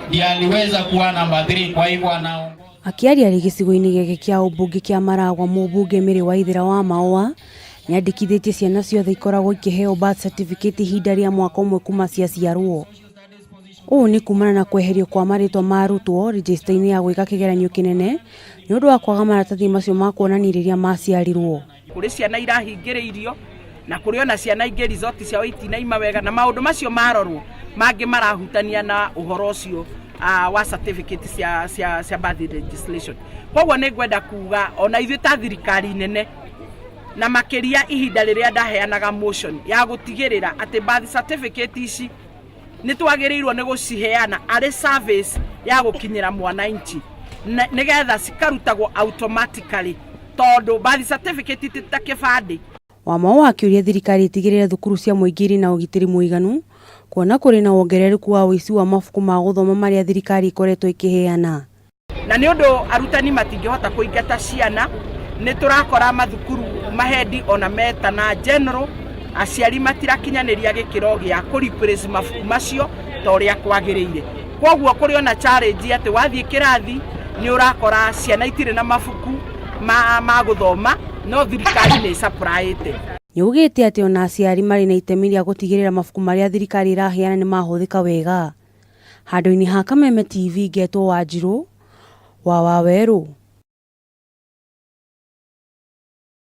Ndiye aliweza kuwa namba 3 kwa hivyo anaongoza. Akĩaria arĩ gĩcigo-inĩ gĩake kĩa ũmbunge kĩa Maragwa mũmbunge Mary Waithera wa Maũa nĩandĩkithĩtie ciana ciothe ikoragwo ikĩheo birth certificate ihinda rĩa mwaka ũmwe kuma ciaciarwo. Ũũ nĩ kumana na kweherio kwa marĩtwa ma arutwo rejĩcita-inĩ ya gwĩka kĩgeranio kĩnene nĩ ũndũ wa kwaga maratathi macio ma kuonania rĩrĩa maciarirwo. Kũrĩ ciana irahingĩrĩirio na kũrĩ ona ciana ingĩ result ciao itinaima wega na maũndũ macio marorwo mangĩ marahutania na ũhoro ũcio wa certificate cia birth legislation. Koguo nĩ ngwenda kuga ona ithuĩ ta thirikari nene na makĩria ihinda rĩrĩa ndaheanaga motion ya gũtigĩrĩra atĩ birth certificate ici nĩ twagĩrĩirwo nĩ gũciheana arĩ service ya gũkinyĩra mwananchi nĩgetha cikarutagwo automatically tondũ birth certificate ti ta kĩbandĩ. Wamaũa akĩũria thirikari ĩtigĩrĩre thukuru cia mũingĩ irĩ na ũgitĩri mũiganu kuona kũrĩ na wongerereku wa ũici wa mabuku ma gũthoma marĩa thirikari ĩkoretwo ĩkĩheana. Na nĩ ũndũ arutani matingĩhota kũingata ciana, nĩ tũrakora mathukuru mahendi ona metana general aciari matirakinyanĩria gĩkĩro gĩa kũ replace mabuku macio ta ũrĩa kwagĩrĩire. Koguo kũrĩ ona challenge atĩ wathiĩ kĩrathi nĩ ũrakora ciana itirĩ na mabuku ma gũthoma no thirikari nĩ ĩsupplyĩte. Nĩaugĩte atĩ ona aciari marĩ na itemi rĩa gũtigĩrĩra mabuku marĩa thirikari ĩraheana nĩ mahũthĩka wega. Handũ-inĩ ha Kameme TV ngetwo Wanjirũ wa Wawerũ.